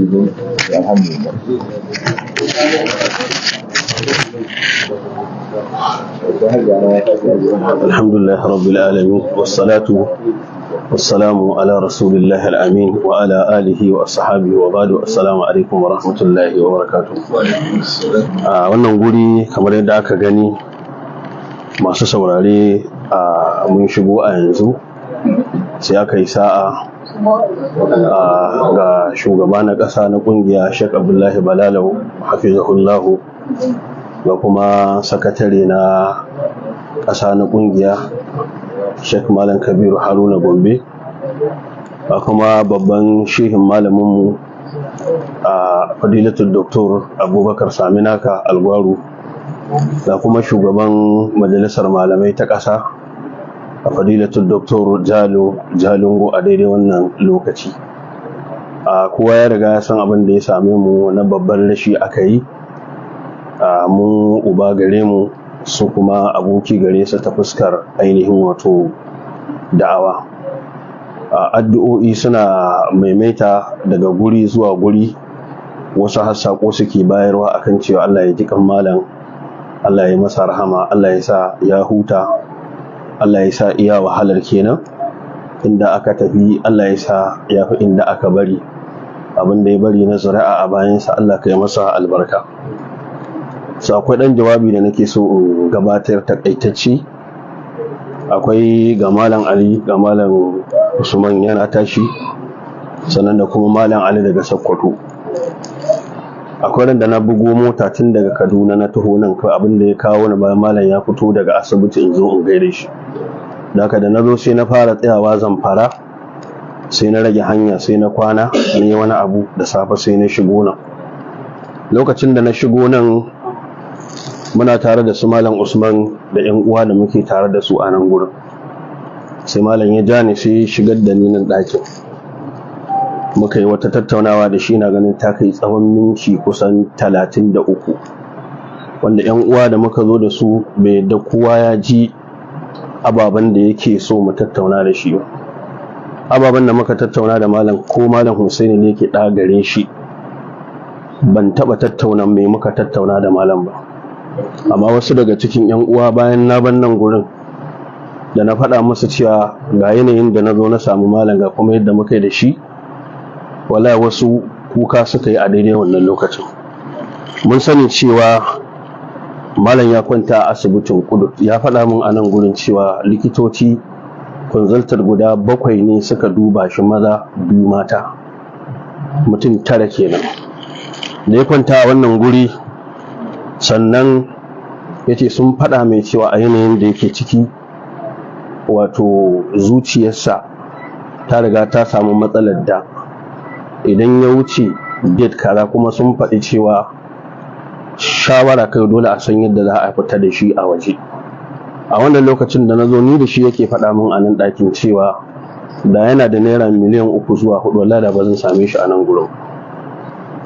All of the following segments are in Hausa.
Alhamdulillah. الحمد لله رب العالمين، والصلاة والسلام على رسول الله الأمين وعلى آله وأصحابه، وبعد، السلام عليكم ورحمة الله وبركاته. A wannan guri, kamar yadda aka gani, masu saurare, a mun shigo a yanzu, sai aka yi sa'a ga shugaba na ƙasa na ƙungiya, Sheikh Abdullahi Balalau hafizahullahu, ga kuma sakatare na ƙasa na ƙungiya, Sheikh Malam Kabiru Haruna Gombe, ga kuma babban shehin malaminmu a Fadilatul Doktor Abubakar Saminaka Algwaru, ga kuma shugaban majalisar malamai ta ƙasa, a Fadilatul Doktor Jalo Jalingo. A daidai wannan lokaci, a kowa ya riga ya san abin da ya same mu na babban rashi aka yi a mu, uba gare mu, su kuma aboki gare su ta fuskar ainihin wato da'awa. A addu'o'i suna maimaita daga guri zuwa guri, wasu har saƙo suke bayarwa akan cewa Allah ya ji kan malam, Allah ya masa rahama, Allah ya sa ya huta, Allah ya sa iya wahalar kenan, inda aka tafi Allah ya sa ya fi inda aka bari, abin da ya bari na zuri'a a bayansa Allah ka yi masa albarka. So akwai ɗan jawabi da nake so in gabatar takaitacce. Akwai ga Malam Ali, ga Malam Usman yana tashi, sannan da kuma Malam Ali daga Sokoto. Akwai ran da na bugo mota tun daga Kaduna na taho nan, kawai abin da ya kawo ni, bayan malam ya fito daga asibiti, in zo in gaida shi. Da haka da na zo, sai na fara tsayawa Zamfara, sai na rage hanya, sai na kwana na yi wani abu, da safe sai na shigo nan. Lokacin da na shigo nan, muna tare da su Malam Usman da yan uwa da muke tare da su a nan gurin. Sai malam ya ja ni, sai ya shigar da ni nan ɗakin, muka yi wata tattaunawa da shi, na ganin ta kai tsawon minti kusan 33, wanda yan uwa da muka zo da su bai yadda kowa ya ji ababen da yake so mu tattauna da shi ba. Ababen da muka tattauna da malam, ko Malam Husaini ne yake ɗa gare shi, ban taɓa tattauna mai muka tattauna da malam ba. Amma wasu daga cikin yan uwa, bayan na ban nan gurin, da na faɗa musu cewa ga yanayin da na zo na samu malam, ga kuma yadda muka yi da shi, wallahi wasu kuka suka yi a daidai wannan lokacin. Mun sani cewa malam ya kwanta a asibitin Kudu. Ya faɗa min a nan gurin cewa likitoci consultant guda bakwai ne suka duba shi, maza biyu, mata, mutum tara kenan da ya kwanta a wannan guri. Sannan ya ce sun faɗa mai cewa a yanayin da yake ciki, wato zuciyarsa ta riga ta samu matsalar da idan ya wuce date kaza, kuma sun faɗi cewa shawara kai dole a san yadda za a fita da shi a waje. A wannan lokacin da na zo ni da shi, yake faɗa min a nan ɗakin cewa da yana da naira miliyan 3 zuwa 4, wallahi da ba zan same shi a nan gurin.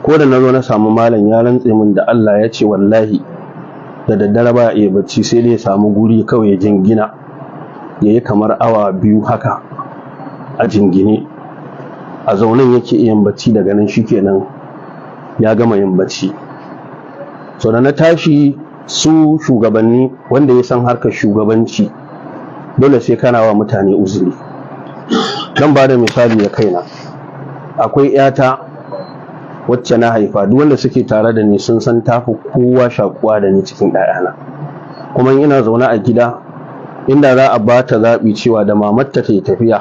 Ko da na zo na samu malam, ya rantse min da Allah, ya ce wallahi da daddare ba iya bacci, sai dai ya samu guri kawai ya jingina, ya yi kamar awa 2 haka a jingine, a zaunen yake iya bacci, daga nan shikenan ya gama yin bacci. So da na tashi, su shugabanni, wanda ya san harkar shugabanci, dole sai kana wa mutane uzuri. Zan ba da misali da kaina. Akwai 'yata wacce na haifa, duk wanda suke tare da ni sun san tafi kowa shakuwa da ni cikin ɗayana. Kuma ina zaune a gida, inda za a ba ta zaɓi cewa da mamarta ta yi tafiya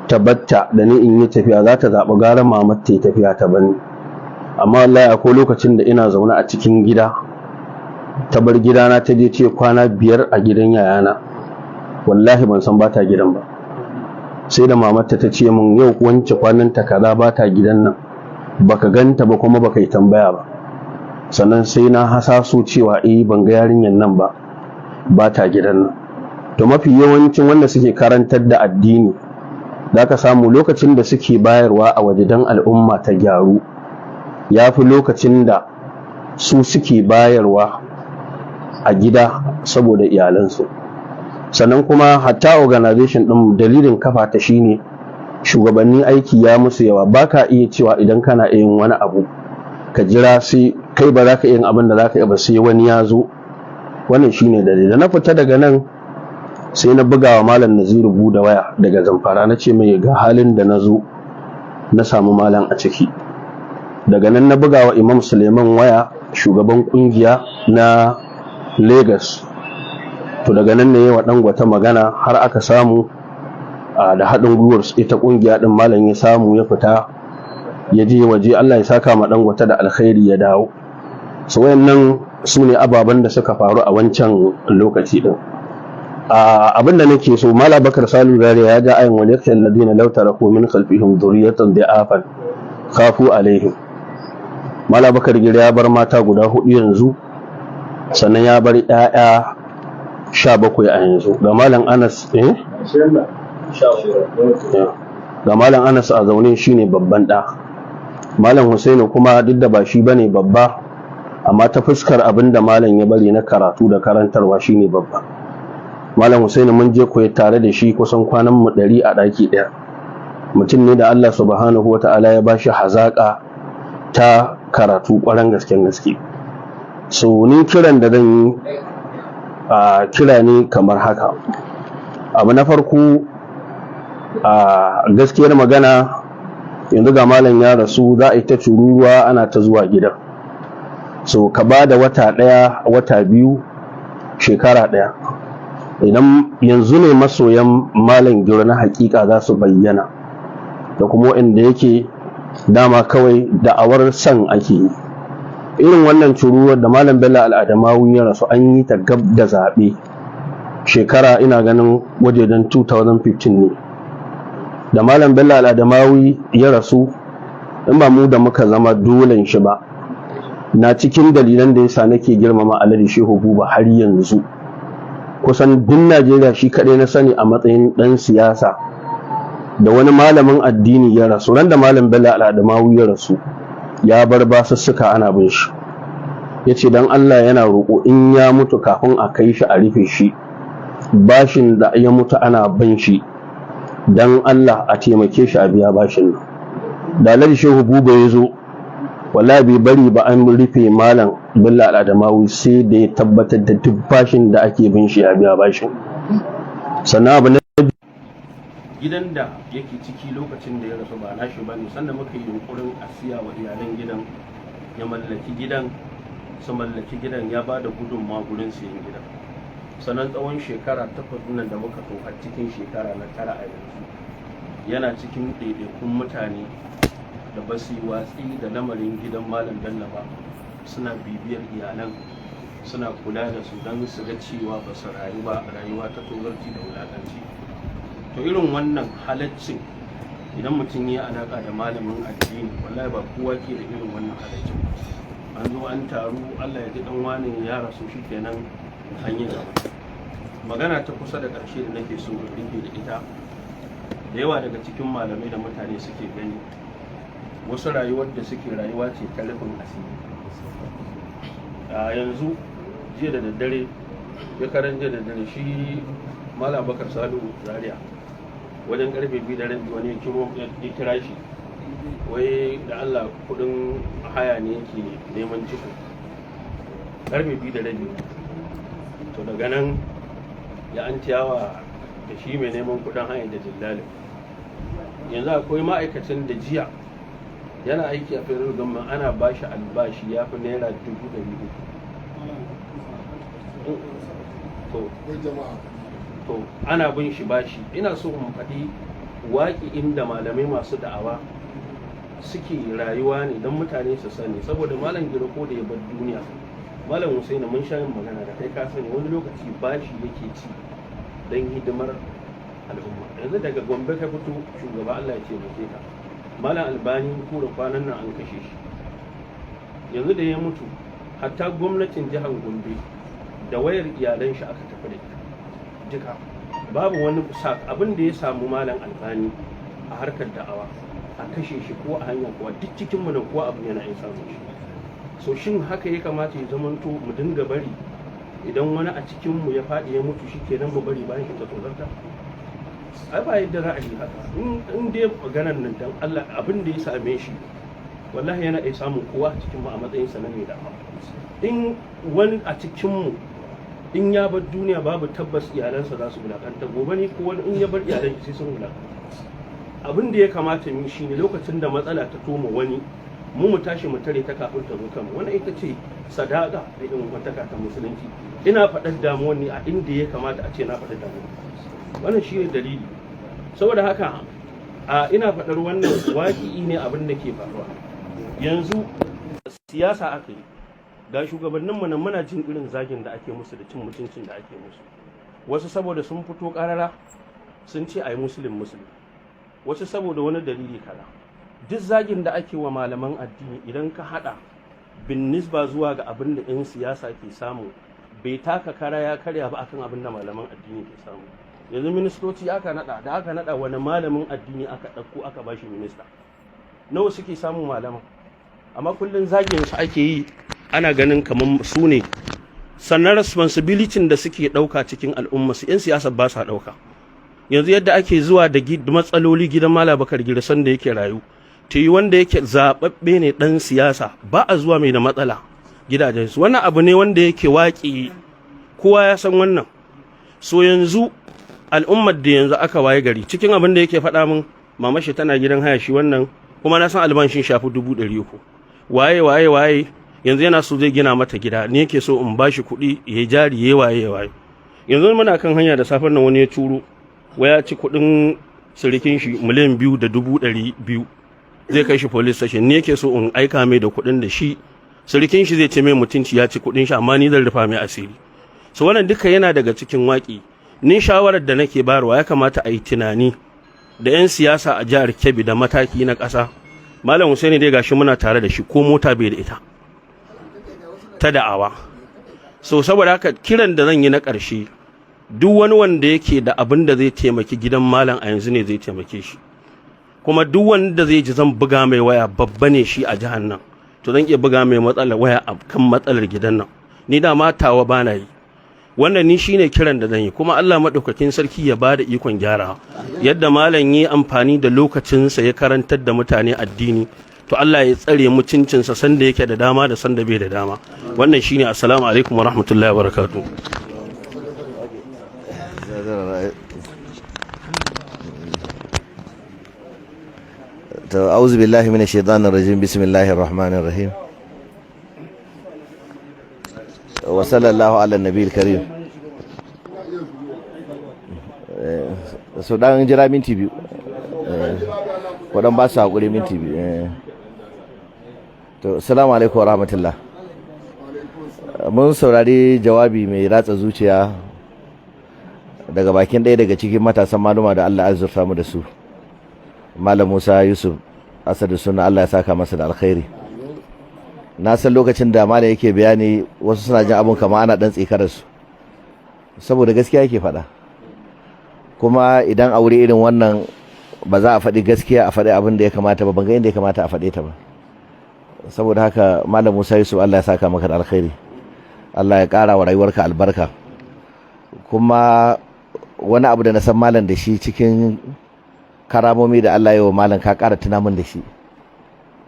ta batta da ni in yi tafiya, za ta zaɓi gara mamarta ta yi tafiya ta bani. Amma wallahi akwai lokacin da ina zaune a cikin gida, ta bar gidana ta je ce kwana 5 a gidan yayana. Wallahi ban san ba ta gidan ba, sai da mamarta ta ce min, "Yau wance kwananta kaza ba ta gidan nan, baka ganta ba kuma baka yi tambaya ba." Sannan sai na hasaso cewa eh, ban ga yarinyar nan ba, ba ta gidan nan. To mafi yawancin wanda suke karantar da addini, da ka samu lokacin da suke bayarwa a waje don al'umma ta gyaru ya fi lokacin da su suke bayarwa a gida saboda iyalansu. Sannan kuma hatta organization ɗin, dalilin kafa ta shine Shugabanni aiki ya musu yawa, ba ka iya cewa idan kana yin wani abu ka jira sai kai ba za ka yin abin da za ka yi ba sai wani ya zo. Wannan shine dalili da na fita daga nan, sai na buga wa Malam Naziru Buda waya daga Zamfara, na ce mai ga halin da na zo na samu malam a ciki. Daga nan na buga wa Imam Suleiman waya, shugaban kungiya na Lagos. To daga nan ne wa Dangwata magana har aka samu da haɗin gwiwar ita kungiya ɗin, malam ya samu ya fita ya je waje. Allah ya saka ma Dangwata da alkhairi, ya dawo. So wayannan su ne ababen da suka faru a wancan lokaci din. Abin da nake so, Malam Bakar Salu Zaria ya ga ayin وليخش الذين لو تركوا من خلفهم ذرية ضعافا خافوا عليهم. Malam Bakar Gira ya bar mata guda hudu yanzu, sannan ya bar 'ya'ya 17 a yanzu. Ga Malam Anas, eh, ga Malam Anas a zaune, shine babban ɗa. Malam Husainu kuma, duk da ba shi bane babba, amma ta fuskar abin da malam ya bari na karatu da karantarwa, shine babba. Malam Husainu mun je koyi tare da shi, kusan kwanan mu 100 a ɗaki ɗaya. Mutum ne da Allah subhanahu wa ta'ala ya bashi hazaƙa ta karatu ƙwaran gasken gaske. So ni kiran da zan yi a kira ne kamar haka. Abu na farko, a gaskiyar magana, yanzu ga malam ya rasu, za a yi ta tururuwa ana ta zuwa gidan. So ka ba da wata ɗaya, wata 2, shekara ɗaya, idan yanzu ne masoyan Malam Giro na hakika za su bayyana, da kuma waɗanda yake dama kawai da'awar san ake yi. Irin wannan tururuwar da Malam Bello Al'adamawi ya rasu, an yi ta gab da zaɓe, shekara ina ganin wajejen 2015 ne da Malam Bello Al'adamawi ya rasu. In ba mu da muka zama dolen shi ba, na cikin dalilan da yasa nake girmama Alhaji Shehu Buba har yanzu. Kusan duk Najeriya shi kaɗai na sani a matsayin ɗan siyasa da wani malamin addini ya rasu. Ran da Malam Bello Al'adamawi ya rasu, ya bar basussuka ana bin shi, ya ce don Allah yana roƙo, in ya mutu, kafin a kai shi a rufe shi, bashin da ya mutu ana bin shi, don Allah a taimake shi a biya bashin nan. Da Alhaji Shehu Buba ya zo, wallahi bai bari ba an rufe Malam Bello Al'adamawi sai da ya tabbatar da duk bashin da ake bin shi ya biya bashin. Sannan abu na Gidan da yake ciki lokacin da ya rasu ba nashi ba ne. Sannan muka yi yunkurin a siya wa iyalan gidan, ya mallaki gidan, su mallaki gidan, ya ba da gudunmawa gurin siyan gidan. Sannan tsawon shekara 8 nan da muka to a cikin shekara na 9 a yanzu, yana cikin ɗaiɗaikun mutane da ba su yi watsi da lamarin gidan Malam Bello ba. Suna bibiyar iyalan, suna kula da su don su ga cewa ba su rayu ba rayuwa ta tozarci da wulaƙanci. To irin wannan halaccin, idan mutum ya alaka da malamin addini, wallahi ba kowa ke da irin wannan halaccin. An zo an taru, Allah ya ji dan wani ya rasu, shikenan, an yi gaba. Magana ta kusa da ƙarshe da nake so in rufe da ita, da yawa daga cikin malamai da mutane suke gani, wasu rayuwar da suke rayuwa ce ta rufin asiri. A yanzu, jiya da daddare, shekaran jiya da daddare, shi Malam Bakar Salihu Zaria, wajen karfe 2:30, wani ya kira shi, wai da Allah kudin haya ne yake neman ciko, karfe 2:30. To daga nan ya an ciyawa da shi mai neman kudin haya da dillalin. Yanzu akwai ma'aikacin da jiya yana aiki a federal government, ana ba shi albashi ya fi naira 300,000. To ana bin shi bashi. Ina so in faɗi waƙi inda malamai masu da'awa suke rayuwa ne don mutane su sani. Saboda Malam Giro ko da ya bar duniya, Malam Husaini, mun sha yin magana da kai, ka sani, wani lokaci bashi yake ci don hidimar al'umma. Yanzu daga Gombe ka fito, shugaba, Allah ya taimake ka. Malam Albani Kura kwanan nan an kashe shi. Yanzu da ya mutu, hatta gwamnatin jihar Gombe da wayar iyalan shi aka tafi da ita duka. Babu wani abin da ya samu Malam Albani a harkar da'awa, a kashe shi ko a hanya kuwa, duk cikin mu nan kuwa abu yana iya samun shi. So shin haka ya kamata ya zamanto mu dinga bari idan wani a cikin mu ya faɗi ya mutu, shikenan mu bari bayan shi ta tozarta? Ai ba yadda za a yi haka. In dai maganar nan, dan Allah, abin da ya same shi wallahi yana iya samun kowa a cikin mu a matsayin sa na mai da'awa. In wani a cikin mu in ya bar duniya, babu tabbas iyalansa za su wulakanta. Gobe ne ko wani in ya bar iyalan sai sun wulakanta. Abin da ya kamata mu shine, lokacin da matsala ta toma wani, mu mu tashi mu tare ta kafin ta zo kanmu. Wannan ita ce sadaka da irin wataka ta Musulunci. Ina faɗar damuwar ne a inda ya kamata a ce na faɗar damuwa. Wannan shi ne dalili. Saboda haka a ina faɗar wannan waƙi ne, abin da ke faruwa yanzu siyasa aka yi. Ga shugabanninmu nan, muna jin irin zagin da ake musu da cin mutuncin da ake musu. Wasu saboda sun fito ƙarara sun ce a yi Muslim Muslim, wasu saboda wani dalili kaza. Duk zagin da ake wa malaman addini, idan ka hada bin nisba zuwa ga abin da 'yan siyasa ke samu, bai taka kara ya karya ba akan abin da malaman addini ke samu. Yanzu ministoci aka nada, da aka nada, wani malamin addini aka ɗauko aka bashi minista? Nawa suke samu malaman? Amma kullum zagin su ake yi, ana ganin kamar su ne. Sannan responsibility da suke ɗauka cikin al'umma su, 'yan siyasa ba sa ɗauka. Yanzu yadda ake zuwa da matsaloli gidan Malam Bakar Gira da yake rayu, ta yi wanda yake zaɓaɓɓe ne ɗan siyasa, ba a zuwa mai da matsala gidajensu. Wannan abu ne wanda yake waƙi, kowa ya san wannan. So yanzu al'ummar da yanzu aka waye gari, cikin abin da yake faɗa min, mama shi tana gidan haya. Shi wannan kuma na san albashin shafi 300,000, waye waye waye. Yanzu yana so zai gina mata gida ne, yake so in bashi kuɗi ya jari ya waye waye. Yanzu muna kan hanya da safen nan, wani ya turo waya, ci kuɗin sirikin shi 2,200,000, zai kai shi police station. Ne yake so in aika mai da kuɗin da shi sirikin shi zai ce mai mutunci, ya ci kuɗin shi, amma ni zan rufa mai asiri. So wannan duka yana daga cikin waƙi. Ni shawarar da nake bayarwa, ya kamata a yi tunani da 'yan siyasa a jihar Kebbi da mataki na ƙasa. Malam Husaini dai gashi muna tare da shi, ko mota bai da ita ta da'awa. So saboda haka, kiran da zan yi na ƙarshe, duk wani wanda yake da abin da zai taimaki gidan malam a yanzu ne zai taimake shi. Kuma duk wanda zai ji zan buga mai waya, babba ne shi a jihar nan, to zan iya buga mai matsalar waya a kan matsalar gidan nan. Ni da matawa bana yi. Wannan ni shine kiran da zan yi. Kuma Allah madaukakin sarki ya bada ikon gyara. Yadda malam yi amfani da lokacinsa ya karantar da mutane addini, to Allah ya tsare mutuncinsa sanda yake da dama da sanda bai da dama. Wannan shine. Assalamu alaikum wa rahmatullahi wa barakatuh. To, auzu billahi minash shaitanir rajim. Bismillahir rahmanir rahim. Wa sallallahu ala nabiyil karim. So dan jira minti 2, ko dan ba su hakuri minti 2. To, assalamu alaikum wa rahmatullah. Mun saurari jawabi mai ratsa zuciya daga bakin ɗaya daga cikin matasan maluma da Allah azurta mu da su, Malam Musa Yusuf Asadu Suna. Allah ya saka masa da alkhairi. Na san lokacin da malam yake bayani, wasu suna jin abun kama ana dan tsikarar su, saboda gaskiya yake faɗa. Kuma idan aure irin wannan ba za a faɗi gaskiya, a faɗi abin da ya kamata ba, ban ga inda ya kamata a faɗe ta ba. Saboda haka, Malam Musa Yusuf, Allah ya saka maka da alkhairi, Allah ya ƙara wa rayuwarka albarka. Kuma wani abu da na san malam da shi cikin karamomi da Allah ya wa malam, ka ƙara tuna min da shi,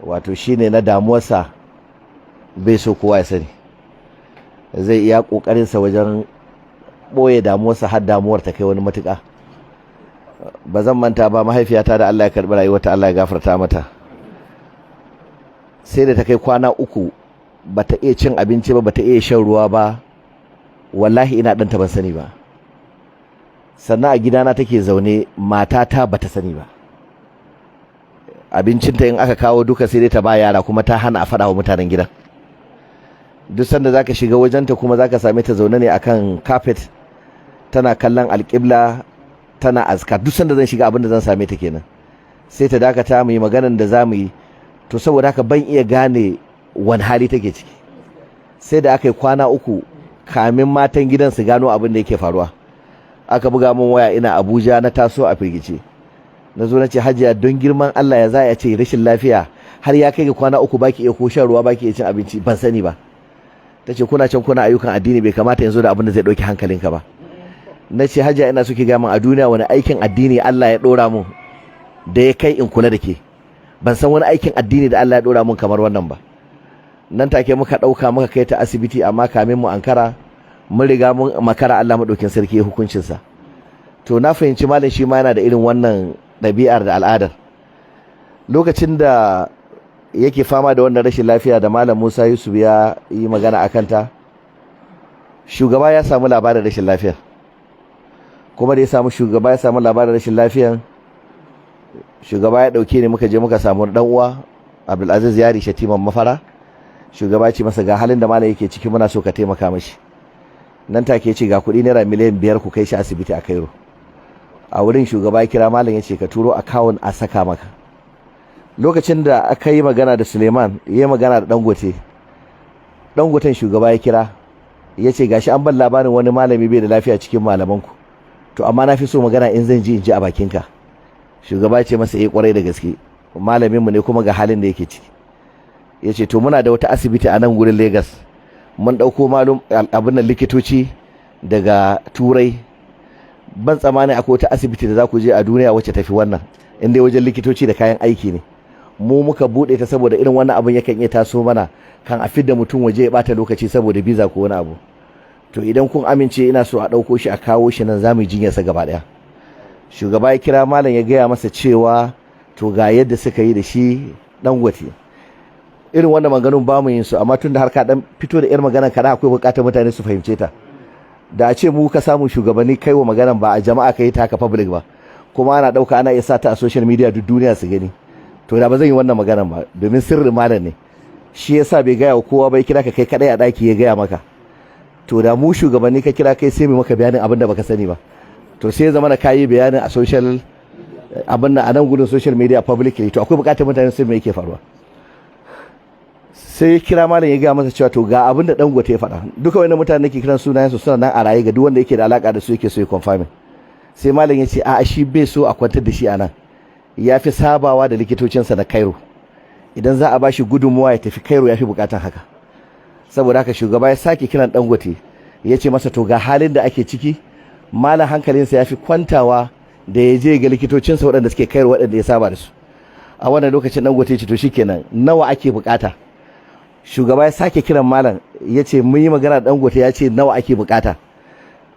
wato shine na damuwarsa bai so kowa ya sani. Zai iya ƙoƙarinsa wajen ɓoye damuwarsa har damuwar ta kai wani matuƙa. Ba zan manta ba, mahaifiyata da Allah ya karɓi rayuwarta, Allah ya gafarta mata, sai da ta kai kwana 3 bata iya cin abinci ba, bata iya shan ruwa ba. Wallahi ina ɗanta ban sani ba. Sannan a gidana take zaune, matata bata sani ba. Abincinta in aka kawo duka sai dai ta ba yara, kuma ta hana a faɗa wa mutanen gidan. Duk sanda zaka shiga wajenta kuma, zaka same ta zaune ne akan carpet, tana kallon alƙibla, tana azkar. Duk sanda zan shiga, abin da zan same ta kenan. Sai ta dakata, mu yi maganan da za mu yi. To, saboda haka ban iya gane wani hali take ciki. Sai da aka yi kwana 3 kamin matan gidan su gano abin da yake faruwa. Aka buga min waya, ina Abuja. Na taso a firgice, na zo na ce, "Hajiya, don girman Allah, ya za a ce rashin lafiya har ya kai ga kwana 3 baki iya ko shan ruwa, baki iya cin abinci?" Ban sani ba. Ta ce, "Kuna can kuna ayyukan addini, bai kamata yanzu da abin da zai ɗauki hankalinka ba." Na ce, "Hajiya, ina so ki gaya min, a duniya wani aikin addini Allah ya dora mun da ya kai in kula da ke? Ban san wani aikin addini da Allah ya dora mun kamar wannan ba." Nan take muka dauka muka kai ta asibiti, amma kamin mu ankara mun riga mun makara, Allah madaukin sarki ya hukuncin sa. To, na fahimci malam shi ma yana da irin wannan ɗabi'ar da al'adar. Lokacin da yake fama da wannan rashin lafiya da Malam Musa Yusuf ya yi magana akan ta, shugaba ya samu labarin rashin lafiyar. Kuma da ya samu, shugaba ya samu labarin rashin lafiyar, shugaba ya dauke ni muka je muka samu dan uwa Abdulaziz Yari, Shatiman Mafara. Shugaba ce masa, "Ga halin da malam yake ciki, muna so ka taimaka mashi." Nan take ce, "Ga kuɗi naira miliyan 5, ku kai shi asibiti a Cairo." A wurin shugaba ya kira malam, ya ce, "Ka turo account a saka maka." Lokacin da aka yi magana da Suleiman, ya yi magana da Dangote, Dangoten shugaba ya kira, ya ce, "Gashi an ban labarin wani malami bai da lafiya cikin malamanku, to amma na fi so magana in zan ji in ji a bakinka." Shugaba ce masa, "Eh, kwarai da gaske, malamin mu ne, kuma ga halin da yake ciki." Ya ce, "To, muna da wata asibiti a nan gurin Lagos, mun ɗauko malum abin nan, likitoci daga Turai. Ban tsammanin akwai wata asibiti da za ku je a duniya wacce tafi wannan, in dai wajen likitoci da kayan aiki ne. Mu muka buɗe ta saboda irin wannan abin yakan iya taso mana, kan a fidda mutum waje ya bata lokaci saboda biza ko wani abu. To, idan kun amince, ina so a ɗauko shi a kawo shi nan, za mu yi jinyarsa gaba ɗaya." Shugaba ya kira malam, ya gaya masa cewa to, ga yadda suka yi da shi Dangote. Irin wannan maganganun ba mu yin su, amma tun da har ka dan fito da irin maganar kana, akwai bukatar mutane su fahimce ta. Da a ce mu ka samu shugabanni kai wa maganan, ba a jama'a ka yi ta haka public ba, kuma ana dauka ana iya sa ta a social media duk duniya su gani, to da ba zan yi wannan maganan ba, domin sirrin malam ne. Shi yasa bai gaya wa kowa bai, kira ka kai kadai a daki ya gaya maka. To, da mu shugabanni ka kira kai, sai mu maka bayanin abin da baka sani ba. To, sai ya zama na kayi bayanin a social abin nan, a nan gudun social media publicly. To, akwai bukatar mutane su me yake faruwa. Sai ya kira malam, ya gaya masa cewa to, ga abin da Dangote ya faɗa. Duka wannan mutane nake kiran sunayen su suna nan a raye, ga duk wanda yake da alaka da su yake so ya confirm. Sai malam ya ce a'a, shi bai so a kwantar da shi a nan, ya fi sabawa da likitocinsa na Cairo. Idan za a ba shi gudunmuwa ya tafi Cairo, ya fi bukatan haka. Saboda haka shugaba ya sake kiran Dangote, ya ce masa, to, ga halin da ake ciki, malam hankalinsa ya fi kwantawa da ya je ga likitocinsa waɗanda suke Cairo, waɗanda ya saba da su. A wannan lokacin Dangote ya ce, "To, shikenan, nawa ake bukata?" Shugaba ya sake kiran malam, ya ce, "Mun yi magana da Dangote, ya ce nawa ake bukata?"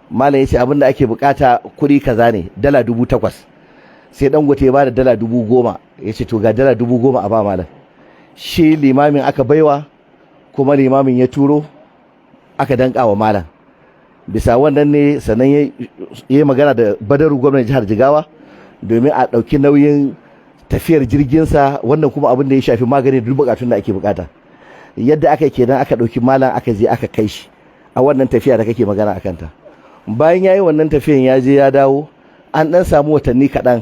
Malam ya ce abin da ake bukata kuɗi kaza ne, dala 8,000. Sai Dangote ya bada dala 10,000, ya ce, "To, ga dala 10,000 a ba malam." Shi limamin aka baiwa, kuma limamin ya turo aka danka wa malam. Bisa wannan ne sannan ya yi magana da Badaru, gwamnan jihar Jigawa, domin a ɗauki nauyin tafiyar jirginsa, wannan kuma abin da ya shafi magani da duk bukatun da ake bukata. Yadda aka kenan, aka ɗauki malam aka je aka kai shi a wannan tafiya da kake magana akan ta. Bayan ya yi wannan tafiyan, ya je ya dawo, an ɗan samu watanni kaɗan,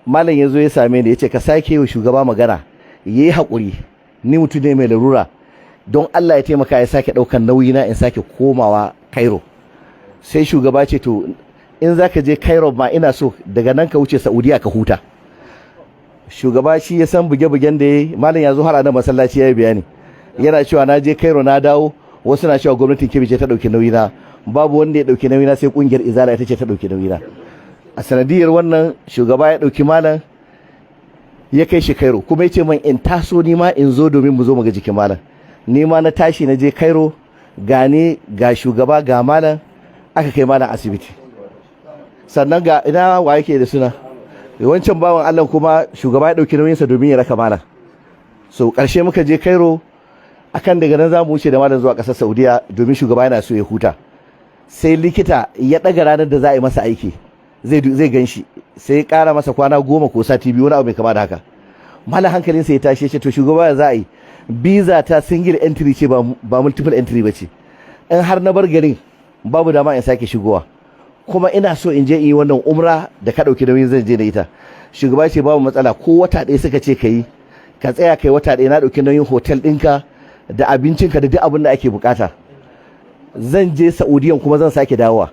malam ya zo ya same ni, ya ce, "Ka sake yi wa shugaba magana, ya yi haƙuri, ni mutum ne mai larura, don Allah ya taimaka ya sake ɗaukan nauyi na in sake komawa Cairo." Sai shugaba ce, "To, in za ka je Cairo ma, ina so daga nan ka wuce Saudiya ka huta." Shugaba shi ya san buge-bugen da ya yi. Malam ya zo har a nan masallaci ya yi bayani, yana cewa, "Na je Cairo na dawo, wasu na cewa gwamnatin Kebbi ce ta ɗauki nauyi na. Babu wanda ya ɗauki nauyi na sai ƙungiyar Izala, ita ce ta ɗauki nauyi na." A sanadiyar wannan, shugaba ya ɗauki malam ya kai shi Cairo, kuma ya ce man in taso ni ma in zo domin mu zo mu ga jikin malam. Ni ma na tashi na je Cairo, gane ga shugaba ga malam, aka kai malam asibiti. Sannan ga ina wa yake da suna wancan bawan Allah, kuma shugaba ya ɗauki nauyinsa domin ya raka malam. So ƙarshe muka je Cairo, akan daga nan za mu wuce da malam zuwa ƙasar Saudiya, domin shugaba yana so ya huta. Sai likita ya ɗaga ranar da za a yi masa aiki, zai gan shi, sai ya ƙara masa kwana 10 ko sati 2, wani abu mai kama da haka. Malam hankalinsa ya tashi, ya ce, "To, shugaba, ya za a yi? Visa ta single entry ce, ba multiple entry ba ce. In har na bar garin, babu dama in sake shigowa, kuma ina so in je in yi wannan umra da ka ɗauki nauyin zan je da ita." Shugaba ce, "Babu matsala, ko wata ɗaya suka ce ka yi, ka tsaya kai wata ɗaya, na ɗauki nauyin hotel ɗinka da abincinka da duk abin da ake bukata. Zan je Saudiyan kuma zan sake dawowa."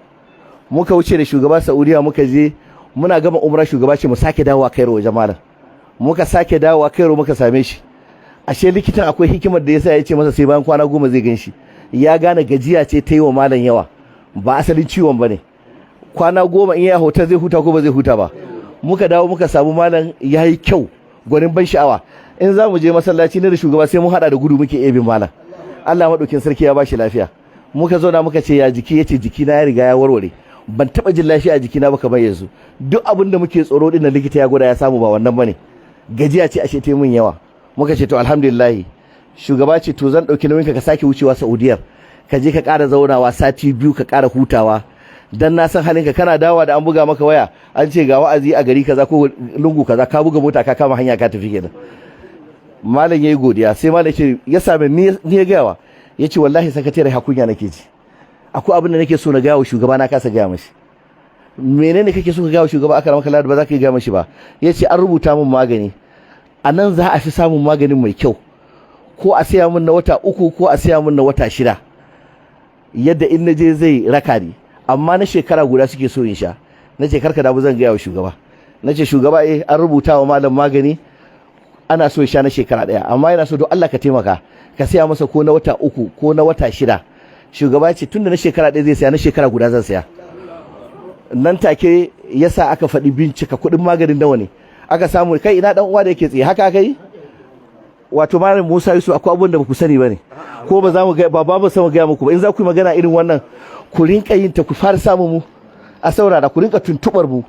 Muka wuce da shugaba Saudiya, muka je, muna gama umra, shugaba ce mu sake dawowa Cairo wajen malam. Muka sake dawowa Cairo, muka same shi. Ashe likitan akwai hikimar da yasa ya ce masa sai bayan kwana 10 zai gan shi. Ya gane gajiya ce ta yi wa malam yawa, ba asalin ciwon ba ne. Kwana 10 in ya hotel zai huta ko ba zai huta ba? Muka dawo muka samu malam yayi kyau, gwanin ban sha'awa. In za mu je masallaci ne da shugaba sai mun hada da gudu muke ebin malam. Allah madaukin sarki ya bashi lafiya. Muka zauna muka ce ya jiki, yace jiki na ya riga ya warware, ban taba jin lafiya a jikina ba kamar yanzu. Duk abin da muke tsoro din na likita ya gwada ya samu ba wannan bane, gajiya ce ashe ta mun yawa. Muka ce to alhamdulillah. Shugaba ce to zan dauki nauyin ka sake wucewa Saudiyar, ka je ka ƙara zaunawa sati 2 ka ƙara hutawa, dan na san halinka, kana dawowa da an buga maka waya an ce ga wa'azi a gari kaza ko lungu kaza, ka buga mota ka kama hanya ka tafi kenan. Malam yayi godiya. Sai malam ce ya same ni, ni ya gayawa, yace wallahi sakatare hakunya nake ji, akwai abin da nake so na gaya wa shugaba na kasa gaya mashi. Menene kake so ka gaya wa shugaba aka ramaka ladu ba za ka gaya mashi ba? Yace an rubuta min magani, a nan za a fi samun maganin mai kyau, ko a saya min na wata 3 ko a saya min na wata 6, yadda in naje zai raka ni, amma na shekara guda suke so in sha. Nace karka damu, zan gaya wa shugaba. Nace shugaba an rubuta wa malam magani ana so ya sha na shekara 1, amma yana so don Allah ka taimaka ka saya masa ko na wata 3 ko na wata 6. Shugaba ce tunda na shekara 1 zai saya, na shekara guda zan saya. Nan take yasa aka faɗi bincika kuɗin maganin nawa ne aka samu. Kai ina dan uwa da yake tsaye haka aka yi? Wato malam Musa Yusuf, akwai abun da ba ku sani bane, ko ba za mu ga ba ba mu ga muku ba. In za ku yi magana irin wannan ku rinka yin ta, ku fara samu mu a saurara, ku rinka tuntubar mu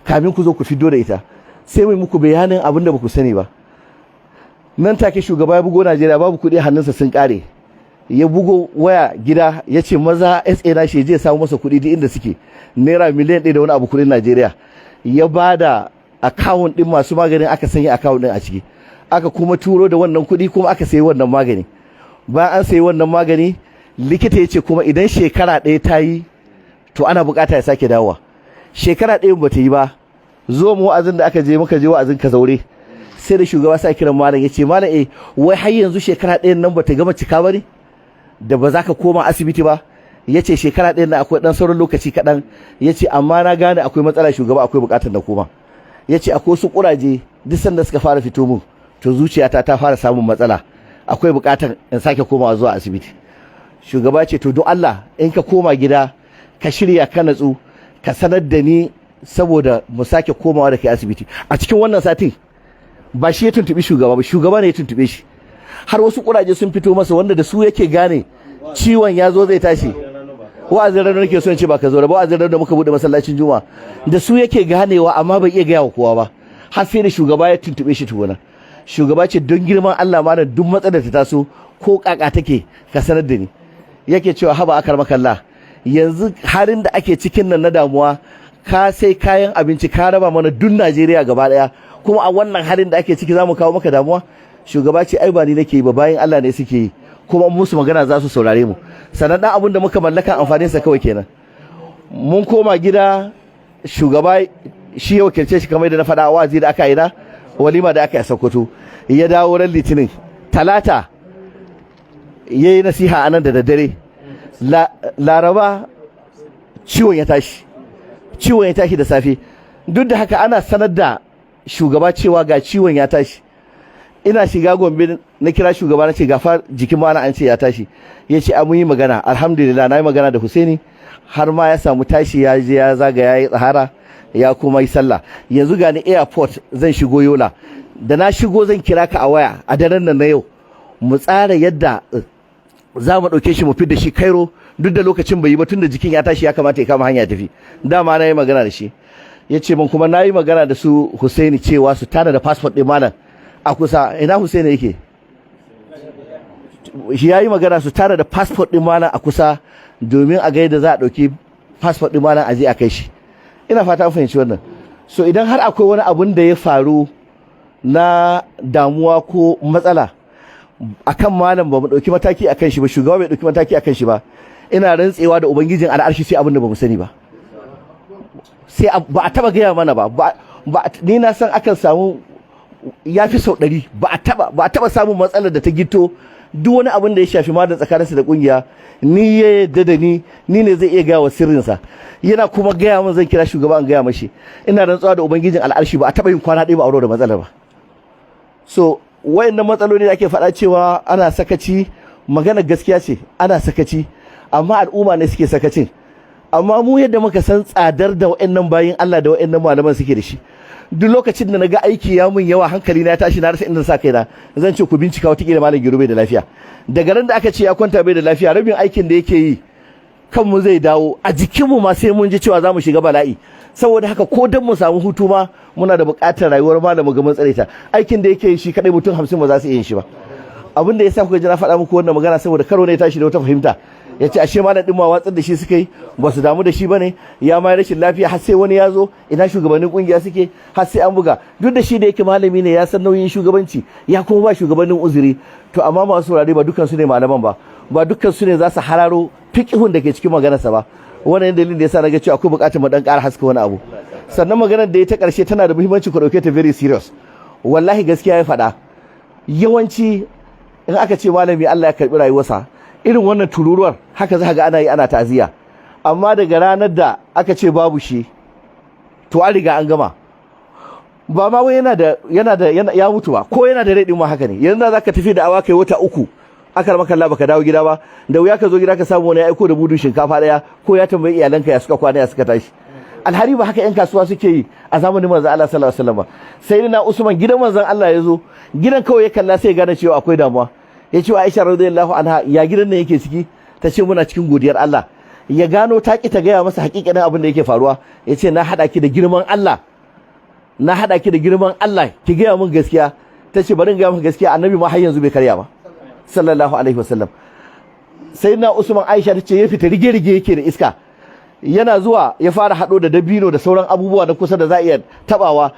kamin ku zo ku fiddo da ita, sai mu muku bayanin abin da ba ku sani ba. Nan take shugaba ya bugo Najeriya, babu kuɗi hannunsa sun kare. Ya bugo waya gida ya ce maza SA na shi je samu masa kuɗi duk inda suke, naira miliyan 1 da wani abu kuɗin Najeriya. Ya bada account din masu maganin, aka sanya account din a ciki, aka kuma turo da wannan kuɗi, kuma aka sayi wannan magani. Bayan an sayi wannan magani, likita ya ce kuma idan shekara 1 ta yi to ana bukata ya sake dawowa. Shekara 1 ba ta yi ba, zo mu wa'azin da aka je, muka je wa'azin Kazaure, sai da shugaba sa kiran malam ya ce malam wai har yanzu shekara 1 nan ba ta gama cika ba ne da ba za ka koma asibiti ba? Ya ce shekara 1 nan akwai dan sauran lokaci kaɗan. Ya ce amma na gane akwai matsala shugaba, akwai bukatar na koma. Ya ce akwai wasu ƙuraje duk sanda suka fara fito mun to zuciyata ta fara samun matsala, akwai bukatar in sake komawa zuwa asibiti. Shugaba ce to don Allah in ka koma gida ka shirya ka natsu ka sanar da ni saboda mu sake komawa da kai asibiti. A cikin wannan satin ba shi ya tuntubi shugaba ba, shugaba ne ya tuntube shi. Har wasu kuraje sun fito masa wanda da su yake gane ciwon ya zo zai tashi. Wa'azin ranar nake son ce ba ka zo ba, wa'azin ranar da muka bude masallacin Juma'a, da su yake ganewa amma bai iya gaya wa kowa ba har sai da shugaba ya tuntube shi tukuna. Shugaba ce don girman Allah malam duk matsalar ta taso ko kaka take ka sanar da ni. Yake cewa haba akar makalla, yanzu halin da ake cikin nan na damuwa, ka sai kayan abinci ka raba mana duk Najeriya gaba daya, kuma a wannan halin da ake ciki zamu kawo maka damuwa? Shugaba ce ai ba ni nake yi ba, bayan Allah ne suke yi, kuma musu magana za su saurare mu. Sannan dan abin da muka mallaka amfanin sa kawai kenan. Mun koma gida, shugaba shi ya wakilce shi kamar da na faɗa a wa'azi da aka yi na walima da aka yi a Sokoto. Ya dawo ran Litinin, Talata ya yi nasiha a nan da daddare. Laraba ciwon ya tashi, ciwon ya tashi da safe. Duk da haka ana sanar da shugaba cewa ga ciwon ya tashi. Ina shiga Gombe na kira shugaba na ce gafa jikin mana an ce ya tashi. Ya ce mun yi magana, alhamdulillah na yi magana da Husaini, har ma ya samu tashi ya je ya zaga ya yi tsahara ya kuma yi sallah. Yanzu ga ni airport zan shigo Yola, da na shigo zan kira ka a waya a daren nan na yau, mu tsara yadda za mu ɗauke shi mu fi da shi Cairo. Duk da lokacin bai yi ba, tun da jikin ya tashi ya kamata ya kama hanya tafi. Dama na yi magana da shi, ya ce min kuma na yi magana da su Husaini cewa su tana da passport ɗin malam a kusa. Ina Husaini yake? Shi ya yi magana su tana da passport ɗin malam a kusa domin a ga yadda za a ɗauki passport ɗin malam a je a kai shi. Ina fata an fahimci wannan. So idan har akwai wani abun da ya faru na damuwa ko matsala akan malam ba mu ɗauki mataki akan shi ba, shugaba bai ɗauki mataki akan shi ba, ina rantsewa da ubangijin al'arshi sai abin da ba mu sani ba, sai ba a taba gaya mana ba. Ni na san akan samu ya fi sau 100, ba a taba samun matsalar da ta gito duk wani abin da ya shafi malam tsakaninsa da kungiya. Ni ya yadda da ni, ni ne zai iya gaya wa sirrinsa, yana kuma gaya min zan kira shugaba an gaya mashi. Ina rantsuwa da ubangijin al'arshi ba a taba yin kwana ɗaya ba aure da matsalar ba. So wayannan matsaloli da ake faɗa cewa ana sakaci, magana gaskiya ce, ana sakaci, amma al'umma ne suke sakacin. Amma mu yadda muka san tsadar da wa'annan bayin Allah da wa'annan malaman suke da shi, duk lokacin da naga aiki ya mun yawa, hankali na ya tashi, na rasa inda sa kaina, zan ce ku bincika, wata malam Giro bai da lafiya. Daga ran da aka ce ya kwanta bai da lafiya, rabin aikin da yake yi kanmu zai dawo, a jikinmu ma sai mun ji cewa za mu shiga bala'i. Saboda haka ko dan mu samu hutu ma, muna da buƙatar rayuwar malamu ga mun tsare ta. Aikin da yake yi shi kadai, mutum 50 ba za su iya yin shi ba. Abin da yasa kuka ji na faɗa muku wannan magana, saboda karo ne tashi da wata fahimta, ya ce ashe malam din ma watsar da shi suka yi, ba su damu da shi bane, ya ma rashin lafiya har sai wani ya zo, ina shugabannin kungiya suke, har sai an buga. Duk da shi da yake malami ne, ya san nauyin shugabanci, ya kuma ba shugabannin uzuri. To amma masu saurare, ba dukkan su ne malaman ba, ba dukkan su ne za su hararo fiqihun da ke cikin maganarsa ba. Wannan dalilin da yasa na ga cewa akwai bukatar mu dan ƙara haska wani abu. Sannan maganar da ya ta ƙarshe tana da muhimmanci, ku ɗauke ta very serious. Wallahi gaskiya ya faɗa. Yawanci in aka ce malami Allah ya karɓi rayuwarsa, irin wannan tururuwar haka za ga ana yi, ana ta'aziyya. Amma daga ranar da aka ce babu shi, to an riga an gama. Ba ma wai yana da ya mutu ba, ko yana da rai din ma haka ne. Yanzu za ka tafi da awa kai wata 3, aka maka Allah baka dawo gida ba, da wuya ka zo gida ka samu wani ya aiko da budun shinkafa daya, ko ya tambayi iyalanka ya suka kwana, ya suka tashi. Alhari ba haka yan kasuwa suke yi a zamanin manzon Allah sallallahu alaihi wasallam. Sai na Usman, gidan manzon Allah ya zo, gidan kawai ya kalla sai ya gane cewa akwai damuwa. Ya ce wa Aisha radiyallahu anha, "Ya gidan nan yake ciki?" Ta ce, "Muna cikin godiyar Allah." Ya gano ta ki ta gaya masa hakikanin abin da yake faruwa. Ya ce, "Na hada ki da girman Allah, na hada ki da girman Allah, ki gaya min gaskiya." Ta ce, "Bari in gaya maka gaskiya, Annabi ma har yanzu bai karya ba, sallallahu alaihi wasallam." Sai na Usman, Aisha ta ce, ya fita rige-rige yake da iska. Yana zuwa ya fara haɗo da dabino da sauran abubuwa na kusa da za a iya tabawa,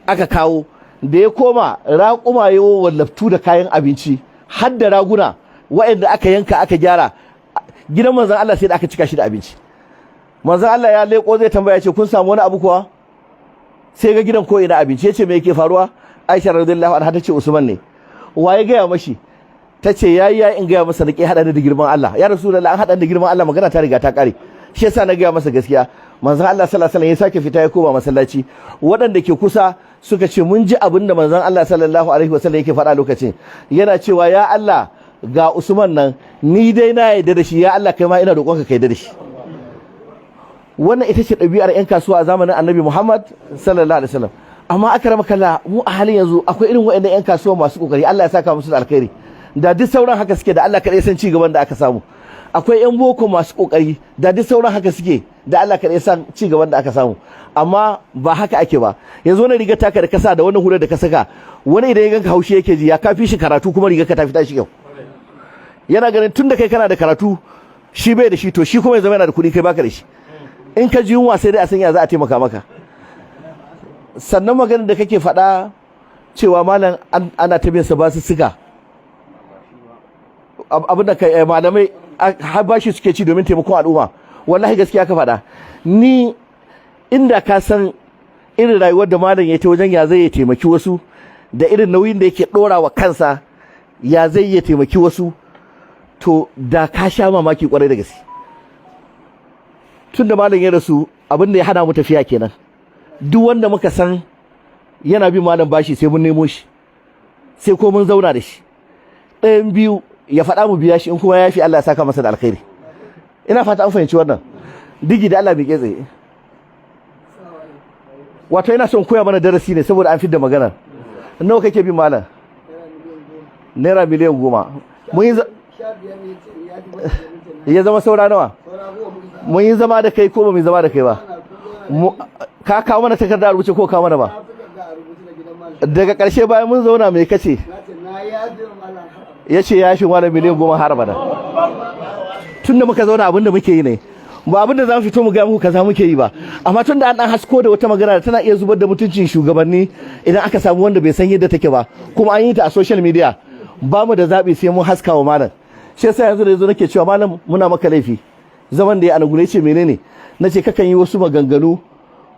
aka kawo. Da ya koma, raƙuma ya wallaftu da kayan abinci, har da raguna waɗanda aka yanka aka gyara. Gidan manzon Allah sai da aka cika shi da abinci. Manzon Allah ya leko zai tambaya, ce, "Kun samu wani abu kuwa?" Sai ga gidan ko ina abinci. Yace, "Me yake faruwa?" Aisha radiyallahu anha tace, "Usman ne." Waye gaya mashi? Tace, "Yayi ya in gaya masa, nake hada da girman Allah. Ya Rasulullah, an hada da girman Allah, magana ta riga ta kare, shi yasa na gaya masa gaskiya." Manzon Allah sallallahu alaihi wasallam ya sake fita ya koma masallaci. Waɗanda ke kusa suka ce, "Mun ji abin da manzon Allah sallallahu alaihi wasallam yake faɗa lokacin, yana cewa, 'Ya Allah, ga Usman nan, ni dai na yarda da shi, ya Allah, kai ma ina roƙonka ka yarda da shi.'" Wannan ita ce ɗabi'ar 'yan kasuwa a zamanin Annabi Muhammad sallallahu alaihi wasallam. Amma akramaka, mu a halin yanzu akwai irin waɗannan 'yan kasuwa masu kokari, Allah ya saka musu da alkhairi. Da duk sauran haka suke, da Allah kaɗai san ci gaban da aka samu. Akwai 'yan boko masu kokari, da duk sauran haka suke, da Allah kaɗai san ci gaban da aka samu. Amma ba haka ake ba. Yanzu wani rigar taka da kasa da wannan hular da ka saka, wani idan ya ganka haushi yake ji, ya kafi shi karatu, kuma rigar ka ta fita shi kyau. Yana ganin tun da kai kana da karatu, shi bai da shi, to shi kuma ya zama yana da kuɗi, kai baka da shi. In ka ji yunwa, sai dai a san ya za a taimaka maka. Sannan maganar da kake faɗa cewa malam ana ta bin sa ba su siga abin da kai, malamai har bashi suke ci domin taimakon al'umma, wallahi gaskiya ka faɗa. Ni inda ka san irin rayuwar da malam ya ta wajen ya zai ya taimaki wasu, da irin nauyin da yake ɗora wa kansa ya zai ya taimaki wasu, to da ka sha mamaki kwarai da gaske. Tun da malam ya rasu, abin da ya hana mu tafiya kenan. Duk wanda muka san yana bin malam bashi, sai mun nemo shi, sai ko mun zauna da shi. Ɗayan biyu, ya faɗa mu biya shi, in kuma ya fi, Allah ya saka masa da alkhairi. Ina fata an fahimci wannan. Digi da Allah bai tsaye. Wato ina son koya mana darasi ne saboda an fidda magana. Nawa kake bin malam? Naira miliyan 10. Mun yi ya zama saura nawa? Mun yi zama da kai ko ba mu yi zama da kai ba? Ka kawo mana takarda a rubuce ko kawo mana ba? Daga ƙarshe bayan mun zauna, mai kace? Ya ce ya fi malam miliyan 10 har abada. Tun da muka zauna, abin da muke yi ne ba abin da za mu fito mu gaya muku kaza muke yi ba. Amma tun da an dan hasko da wata magana da tana iya zubar da mutuncin shugabanni idan aka samu wanda bai san yadda take ba, kuma an yi ta a social media, ba mu da zaɓi sai mun haska wa malam. Shi yasa yanzu da yazo nake cewa, "Malam, muna maka laifi." Zaman da ya anagure ce, "Menene?" Na ce, "Kakan yi wasu maganganu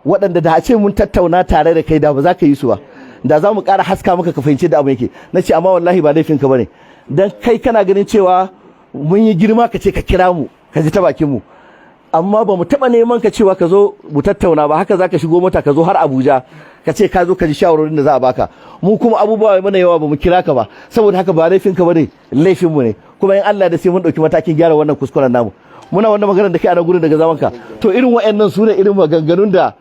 waɗanda da a ce mun tattauna tare da kai, da ba za ka yi su ba, da za mu ƙara haska maka ka fahimci da abu yake." Na ce, "Amma wallahi ba laifinka ba ne, dan kai kana ganin cewa mun yi girma ka ce ka kira mu ka ji ta bakin mu, amma ba mu taɓa neman ka cewa ka zo mu tattauna ba. Haka za ka shigo mota ka zo har Abuja, ka ce ka zo ka ji shawarorin da za a baka. Mu kuma abubuwa mana yawa, ba mu kira ka ba. Saboda haka ba laifinka ba ne, laifinmu ne. Kuma in Allah da sai mun ɗauki matakin gyara wannan kuskuren namu. Muna wannan maganar da kai a nan gurin daga zaman ka. To, irin waɗannan su ne irin maganganun da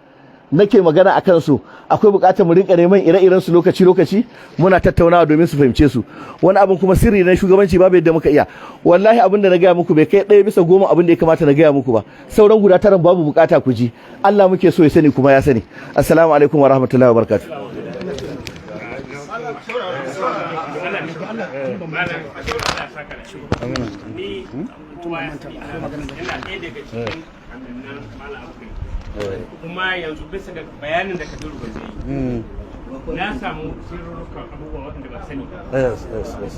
nake magana a kansu. Akwai bukatar mu rinka neman ire-iren su lokaci lokaci, muna tattaunawa domin su fahimce su. Wani abin kuma sirri na shugabanci, babu yadda muka iya. Wallahi abin da na gaya muku bai kai 1 bisa 10 abin da ya kamata na gaya muku ba. Sauran guda taran babu bukata ku ji. Allah muke so ya sani, kuma ya sani. Assalamu alaikum wa rahmatullahi wa barakatuh. Malam, Allah saka da ni. Kowa ya sani ina ɗaya daga cikin aminan Malam Abu. Kuma yanzu, bisa ga bayanin da Kabiru ba zai yi, na samu sirrukan abubuwa waɗanda ba sani ba. Yes.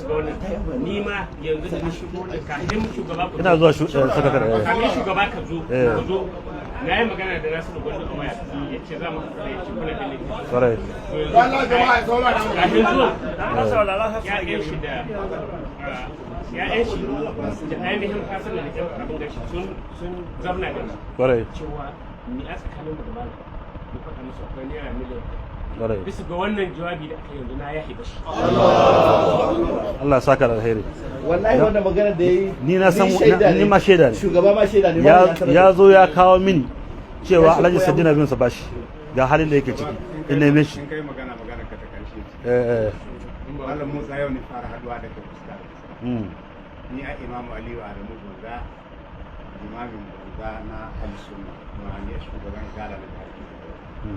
Ga wannan, ni ma yanzu da na shigo da kafin shugaba ku Ina zuwa sakatare. Kafin shugaba ka zo, ka zo, na yi magana da Nasiru Gwandu a waya, ya ce za mu haɗu da ya ce kuna da Kwarai. Kafin zuwa ya'yan shi da ya'yan shi da ainihin fasin da abin gashi sun zamna da ni cewa ni a tsakanin mu da malam, mu faɗa musu akwai naira miliyan. Bisa ga wannan jawabi da aka yanzu, na yahi bashi. Allah ya saka da alheri. Wallahi wannan magana da yayi, Ni na san shaida. Ni ma shaida ne. Shugaba ma shaida ne. Ya zo ya kawo mini cewa Alhaji Sadina bin sa bashi, ga halin da yake ciki, in neme shi. In kai magana, magana ka ta karshe ce. Eh. Malam Musa, yau ne fara haduwa da kai fuska da fuska. Ni a Imamu Aliyu Adamu Bunza, limamin Bunza na Ahli Sunna, kuma ni a shugaban Izala na jihar Kebbi.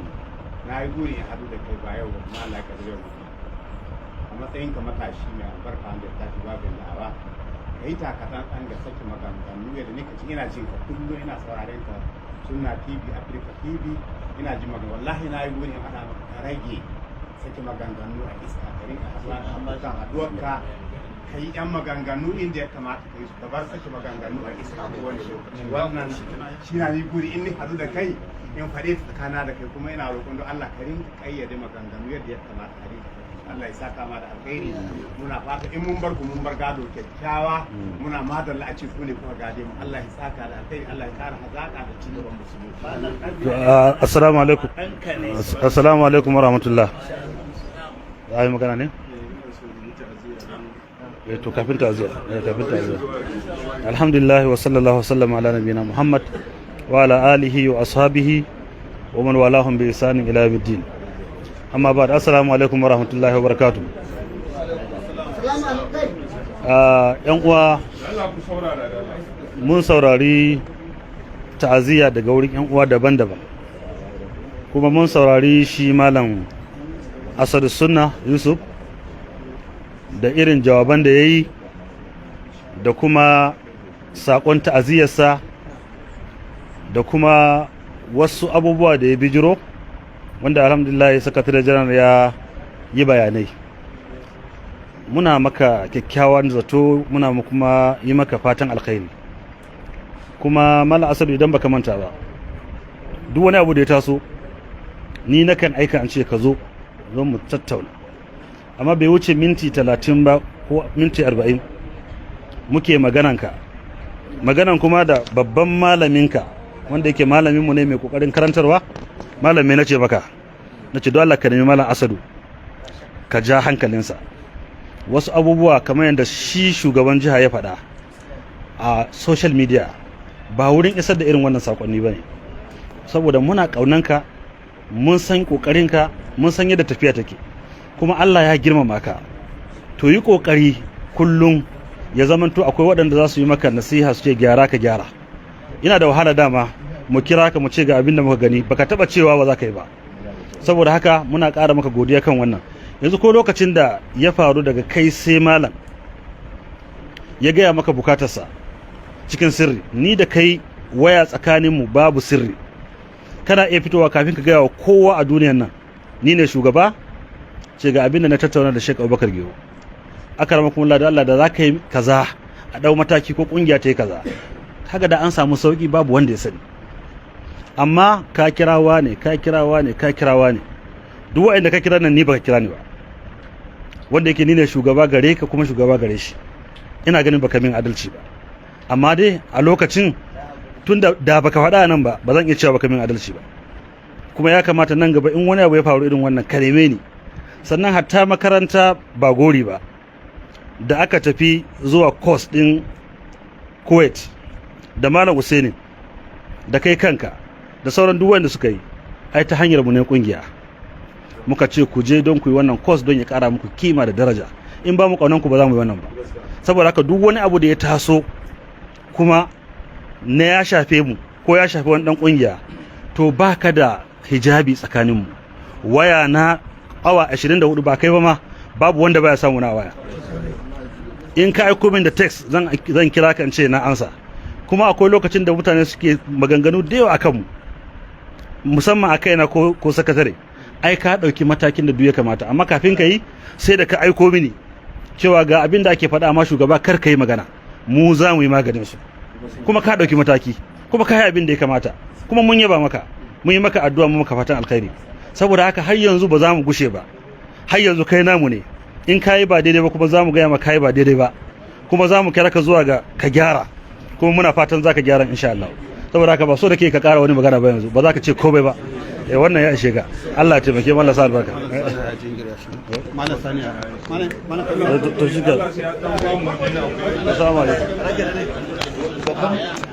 Na yi burin in haɗu da kai ba yau ba, kuma Allah ya kaddare mu. A matsayin ka matashi mai albarka wanda ya tashi babin da'awa, ka yi takatsantsan ga sake maganganu yadda nika ci. Ina jin ka kullum, ina sauraren ka Sunna TV, Africa TV, ina jin magana. Wallahi na yi burin in haɗa maka ka rage sake maganganu a iska, ka rinka haɗuwa da abokan haɗuwarka, ka yi yan maganganu inda ya kamata ka yi su, ka bar sake maganganu a iska ko wani lokaci. Wannan shi na ni guri in ni haɗu da kai in faɗe ta tsakana da kai. Kuma ina roƙon don Allah ka rinka ƙayyade maganganu yadda ya kamata ka rinka faɗi. Allah ya saka ma da alkhairi. Muna fata in mun bar ku, mun bar gado kyakkyawa. Muna madalla a ce ku ne kuka gade mu. Allah ya saka da alkhairi, Allah ya kara hazaka da ci gaban musulmi. To, assalamu alaikum. Assalamu alaikum warahmatullah. Za a yi magana ne? To, kafin ta'aziyya, kafin ta'aziyya. Alhamdulillah, wa sallallahu wa sallama ala nabiyina Muhammad wa ala alihi wa ashabihi wa man walahum bi ihsanin ila yawmiddin. Amma ba'd, assalamu alaikum wa rahmatullahi wa barakatuh. Yan uwa, mun saurari ta'aziyya daga wurin yan uwa daban-daban, kuma mun saurari shi Malam Asadu Sunna Yusuf da irin jawaban da ya yi da kuma saƙon ta'aziyyarsa da kuma wasu abubuwa da ya bijiro, wanda alhamdulillah Sakatare Janar ya yi bayanai. Muna maka kyakkyawan zato, muna kuma yi maka fatan alkhairi. Kuma Malam Asadu, idan baka manta ba, duk wani abu da ya taso, ni nakan aika an ce ka zo, zo mu tattauna, amma bai wuce minti 30 ba ko minti 40 muke magananka, maganan kuma da babban malaminka, wanda yake malaminmu ne mai kokarin karantarwa. Malami, na ce maka, na ce don Allah ka nemi Malam Asadu ka ja hankalinsa. Wasu abubuwa, kamar yadda shi shugaban jiha ya faɗa a social media, ba wurin isar da irin wannan sakonni ba ne, saboda muna ƙaunanka, mun san ƙoƙarinka, mun san yadda tafiya take, kuma Allah ya girmama ka. To, yi ƙoƙari kullum ya zamanto akwai waɗanda za su yi maka nasiha, su ce gyara, ka gyara. Ina da wahala dama mu kira ka mu ce ga abin da muka gani, baka taba cewa ba za ka yi ba. Saboda haka muna ƙara maka godiya kan wannan. Yanzu ko lokacin da ya faru daga kai sai malam ya gaya maka bukatarsa cikin sirri, ni da kai waya tsakaninmu babu sirri, kana iya fitowa kafin ka gaya wa kowa a duniyan nan. Ni ne shugaba, ce ga abin da na tattauna da Sheikh Abubakar Gero, akramakumullah, da Allah da za ka yi kaza, a dau mataki, ko kungiya ta yi kaza. Kaga da an samu sauki, babu wanda ya sani. Amma ka kirawa ne, ka kirawa ne, ka kirawa ne, duk waɗanda ka kira nan, ni baka kira ni ba, wanda yake ni ne shugaba gare ka kuma shugaba gare shi. Ina ganin baka min adalci ba. Amma dai a lokacin, tun da baka faɗa nan ba, ba zan iya cewa baka min adalci ba. Kuma ya kamata nan gaba in wani abu ya faru irin wannan, ka neme ni. Sannan hatta makaranta ba gori ba, Da aka tafi zuwa course din Kuwait da Malam Usaini da kai kanka da sauran duk wanda suka yi, ai ta hanyar mu ne kungiya muka ce ku je don ku yi wannan course, don ya kara muku kima da daraja. In ba mu kaunan ku, ba za mu yi wannan ba. Saboda haka duk wani abu da ya taso kuma na ya shafe mu ko ya shafi wani dan kungiya, to baka da hijabi tsakanin mu. Waya na awa 24, ba kai ba ma, babu wanda baya samu na waya. In ka aiko min da text, zan kira ka in ce na ansa. Kuma akwai lokacin da mutane suke maganganu da yawa akan mu, musamman a kaina ko sakatare, ai ka ɗauki matakin da duk ya kamata, amma kafin ka yi sai da ka aiko mini cewa ga abin da ake faɗa, amma shugaba kar ka yi magana, mu za mu yi maganin su. Kuma ka ɗauki mataki, kuma ka yi abin da ya kamata, kuma mun yaba maka, mun yi maka addu'a, mun maka fatan alkhairi. Saboda haka har yanzu ba za mu gushe ba, har yanzu kai namu ne. In ka yi ba daidai ba kuma, za mu gaya maka ka yi ba daidai ba, kuma za mu kira ka zuwa ga ka gyara, kuma muna fatan za ka gyara insha Allah. Saboda haka ba so da ke ka ƙara wani magana ba yanzu, ba za ka ce komai ba. Eh, wannan ya ishe ka. Allah ya taimake mu, Allah sa albarka. To shi ke. Assalamu alaikum.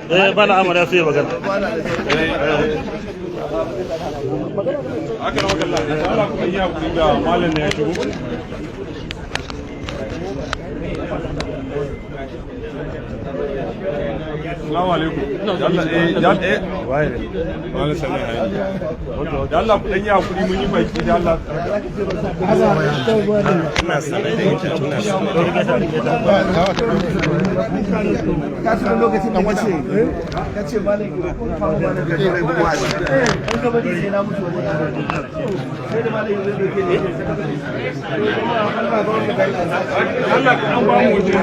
Eh, bana amara ya so ya magana. Haka na wakalla, Allah ku yi hakuri, ga malam ne ya shigo. Assalamu alaikum. Allah eh ya eh. Malam sani hayi. Da Allah ku dan yi hakuri, mun yi baki da Allah. Ina sanar da ita, ina sanar. Ka tuna lokacin da kace malam kun kawo malam da kai wa'azi, in ka bari sai na mutu wajen, sai da malam zai doke ne. Allah ka an ba mu waje.